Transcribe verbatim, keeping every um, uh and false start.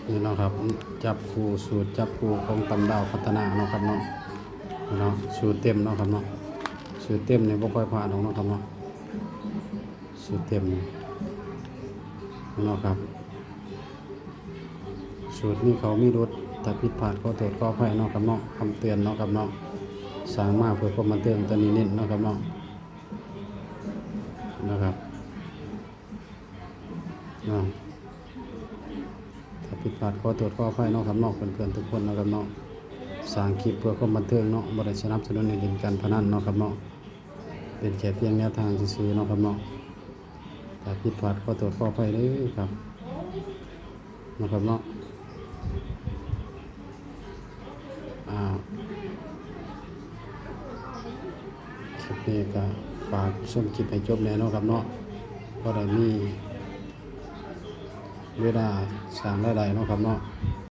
นี่เนาะครับ จับคู่ สูตรจับคู่ของตำดาวพัฒนาเนาะครับเนาะ นี่เนาะ สูตรเต็มเนาะครับเนาะ สูตรเต็มนี่บ่ค่อยพลาดดอกเนาะครับเนาะ สูตรเต็มนี่ นี่เนาะครับ สูตรนี้เขามีรุด ถ้าผิดพลาดขอโทษขออภัยเนาะครับเนาะ คำเตือนเนาะครับเนาะ สร้างมาเพื่อความบันเทิง ตัวนี้เน้นเนาะครับเนาะ นะครับ เนาะ ถ้าผิดพลาดขอโทษขออภัยเนาะครับเนาะ เพื่อนๆทุกคนเนาะครับเนาะ สร้างคลิปเพื่อความบันเทิงเนาะ บ่ได้สนับสนุนให้เล่นการพนันเนาะครับเนาะ เป็นแค่เพียงแนวทางซื่อๆเนาะครับเนาะ ถ้าผิดพลาดขอโทษขออภัยเด้อครับ เนาะครับเนาะ อ่า คลิปนี้ก็ฝากชมคลิปให้จบแน่เนาะครับเนาะ เพราะได้มีเวลาสร้างรายได้เนาะครับเนาะ